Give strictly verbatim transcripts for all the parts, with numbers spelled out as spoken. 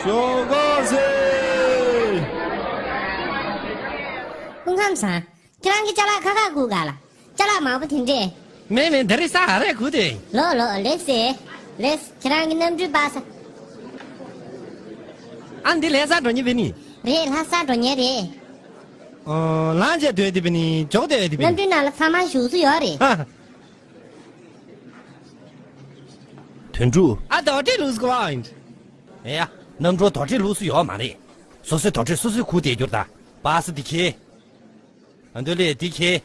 ཞོག་གོ་སེ། སྐུ་ཁམས་བཟང་། ཁྱེད་རང་གི་ཅ་ལག་ཁ་ཁ་སྒུག་ག་ལ། ཅ་ལག་མང་པོ་དེ་འདྲས། མེད་མེད། འདི་རེད། ས་ཧ་རེ་སྒུག་དེ། ལོ་ལོ། ལེ་སེ། ལེ་སེ། ཁྱེད་རང་གི་གནམ་གྲུའི་པ་ས། ཨ་འདི་ལྷ་ས་འགྲོ་མཁན་བས་ནི། རེད། ལྷ་ས་འགྲོ་མཁན་རེད། ཨོ། ལངས་བྱས་སྡོད་དེ་བས་ནི། འཇོག་བསྡད་དེ་བས་ནི། གནམ་གྲུའི་ནང་ལ་ཚང་མ་བཞུགས་སུ་ཡོད་རེད། ཧ་ཧ། དོན་གྲུབ། ཨ་ད་ཏི་ལུས་ཀོ་ཨིན། ཨེ་ཡ། གནམ་གྲུ་དོ་ཏི་ལུས་སུ་ཡོད་མ་རེད། སོ་སོའི་དོ་ཏི་སོ་སོས་ཁུར་བསྡད་རྒྱུ་རེད་ད། པ་ས་འདི་ཁྱེར། ཨ་འདོད་ལེ་འདི་ཁྱེར།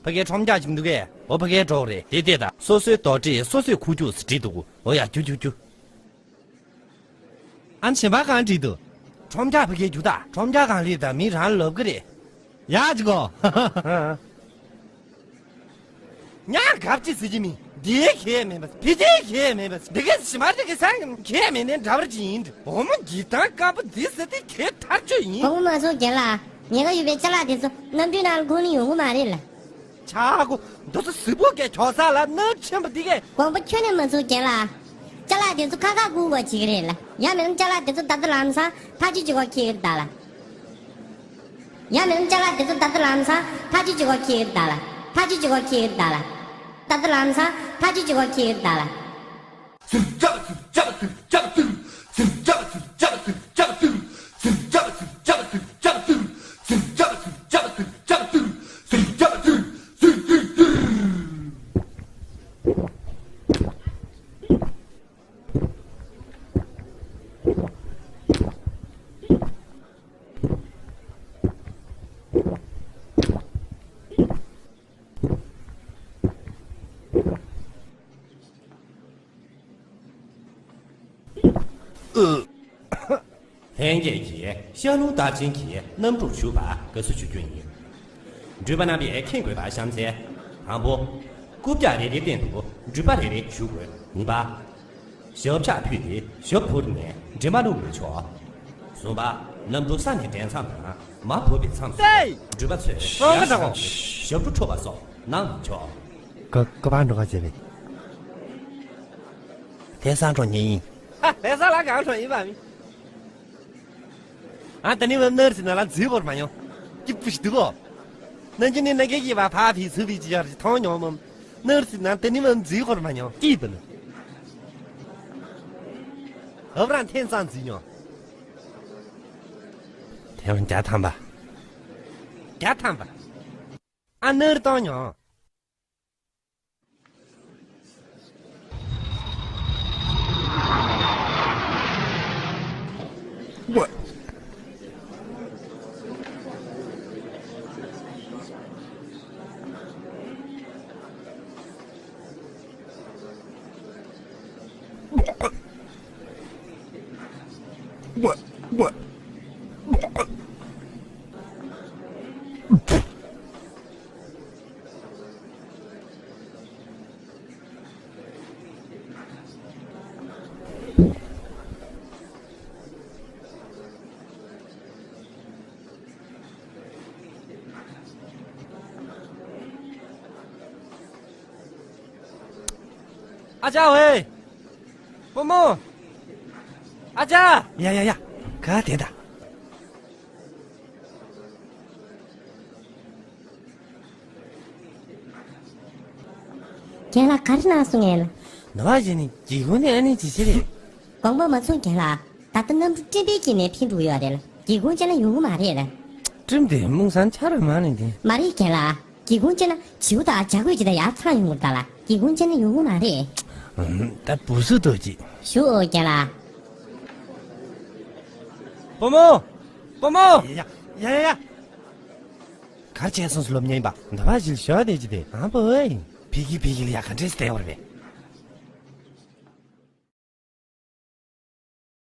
ཕ་གིའི་ཁྲོམ་རྒྱག་ཅིག་འདུག་གས། འོ་ཕ་གིའི་གྲོགས་རེད། དེ་བལྟས་ད། སོ་སོའི་དོ་ཏི་སོ་སོས་ཁུར་རྒྱུ་ཟེར་བྲིས་འདུག་འོ་ཡ། རྒྱུ་རྒྱུ་རྒྱུ། ཨ་ནི་གཞན་པ་གང་བྲིས་འདུག་ཁྲོམ་རྒྱག་ཕ་གིའི་རྒྱུ་ད། ཁྲོམ་རྒྱག་གང་ལེབ་ད། མི་རང་ལབ་གི་རེད། ཡ་ཅིག་གོ། ཉག་གབ་ཅི་ཟེར་གྱི་མིན། འདིའི་ཁྱད་མེད་པ། ཕི་དེའི་ཁྱད་མེད་པ། འདི་ག་ཞི་མ་འདི་ག་སང་ཁྱད་མེད་ནས་འདྲ་བར་ཅི་ཡིན། འོ་མ་འདི་དང་དཀར་པོ་འདི་ཟེར་ཏེ་ཁྱད་ཐར་ཆོད་ཡིན། དགོངས་པ་མ་ཚོམས་རྒན་ལགས། ཉེན་ཁ་ཡོད་པའི་ཅ་ལག་དེ་ཚོ་གནམ་གྲུའི་ནང་ལ་བསྐུར་ནས་ཡོང་གི་མ་རེད་ལ། ཆག་སྒོ། འདི་ཚོ་གཟིག་པོ་གས་གྱོག་ས་ལ་ནག་ཆེན་པོ་འདི་གས། དགོངས་པ་ཁྱོན་ནས་མ་ཚོམས་རྒན་ལགས། ཅ་ལག་དེ་ཚོ་ཁ་ཁ་སྒུག་དགོས་བྱེད་ཀྱི་རེད་ལ། ཡང་མིན་ན་ཅ་ལག་དེ་ཚོ་ད་ལྟ་ལམ་སང་ཐག་གཅོད་བྱེད་དགོས་ཁེལ་གྱི་རེད་ད་ལ། ཡང་མིན་ན་ཅ་ལག་དེ་ཚོ་ད་ལྟ་ལམ་སང་ཐག་གཅོད་བྱེད་དགོས་ཁེལ་གྱི་རེད་ད་ལ། ཐག་གཅོད་བྱེད་དགོས་ཁེལ་གྱི་རེད་ད་ལ། ད་ལྟ་ལམ་སང་ཐག་གཅོད་བྱེད་དགོས་ཁེལ་གྱི་རེད་ད་ལ། ལྷན་རྒྱས་ཀྱིས་ཤར་རླུང་རྟགས་ཅན་གྱི་གནམ་གྲུར་ཞུགས་པར་དགའ་བསུ་ཞུ་རྒྱུ་ཡིན། འགྲུལ་པ་རྣམ་པས་མཁྱེན་དགོས་པ་གཤམ་གསལ། དང་པོ། རྐུབ་བཀྱག་རེ་རེའི་སྟེང་དུ་འགྲུལ་པ་རེ་རེ་བཞུགས་དགོས། གཉིས་པ། ཞབས་བཅགས་ཕུད་དེ་ཞབས་ཕུར་ནས་འདྲེ་མ་བླུགས་མི་ཆོག་གསུམ་པ། གནམ་གྲུ་ས་ནས་འདྲེན་མཚམས་དང་མར་བབས་པའི་མཚམས་སུ། ཨེ། འགྲུལ་པ་ཚོས་ཡར་སོང་ནས་ཞབས་བྲོ་འཁྲབ་པ་སོགས་གནང་མི་ཆོག་ཀ་ཀ་པར་འགྲོ་ག་བྱས་པས། ལྷ་ས་འགྲོ་མཁན་ཡིན། ཧ། ལྷ་ས་ལ་གང་འགྲོ་ཡིན་པ་མིན། ཨ་ད་ནི་བབ་ནར་སི་ན་ལ་འཛུལ་བོར་མ་མྱོང་། སྐྱིད་པོ་ཞིག་འདུག་གོ། ན་གི་ནི་ན་གི་གི་བ་ཕ་ཕི་སུ་བི་ཅི་ཡར་ཅི་མཐོང་མྱོང་མམ། ནར་སི་ན་ད་ནི་བབ་འཛུལ་བོར་མ་མྱོང་། སྐྱིད་པོ་ནི། ཧབ་རང་ཐེན་ཙང་འཛུལ་མྱོང་། ཐེ་ཝན་བརྒྱ་ཐམ་པ། བརྒྱ་ཐམ་པ། ཨ་ནར་གཏོང་མྱོང་། ཨ་ཅག་ཝེ། བུ་མོ། ཨ་ཅག་ཡ་ཡ་ཡ། ག་དེ་ད། རྒན་ལགས་ག་རེ་གནང་སོང་ངས་ལ། ནོར་བ་ཞིག་ནི་སྒེའུ་ཁུང་ནས་ཨ་ནི་ཇི་ཞིག་རེད། དགོངས་པ་མ་ཚོམས་རྒན་ལགས། ད་ལྟ་གནམ་གྲུ་སྤྲིན་པའི་དཀྱིལ་ནས་འཕེན་འགྲོ་ཡོད་རེད་ལ། སྒེའུ་ཁུང་བཅད་ན་ཡོང་གི་མ་རེད་ལ། སྤྲིན་དེ་རྨུགས་སང་ཆར་མ་ནི་དེ། མ་རེད་རྒན་ལགས། སྒེའུ་ཁུང་བཅད་ན་བྱིའུ་དང་བྱ་རྒོད་ཅིག་དང་ཡར་འཚང་ཡོང་གི་རེད་ད་ལ། སྒེའུ་ཁུང་བཅད་ན་ཡོང་གི་མ་རེད། ཨུམ། ད་བུ་སུ་ཏོ་ཅིག་ཞུ་ཨོ་རྒན་ལགས། བུ་མོ། བུ་མོ། ཡ་ཡ་ཡ་ཡ། གར་བྱས་སོང་སློབ་གཉེར་པ། ནོར་བ་ཞིག་ཞོག་དེ་ཅི་དེ་ཨ་བོ་ཨེ། ཕི་གི་ཕི་གི་ལ་ཡ་ག་འདྲས་སྟེ་བར་བས།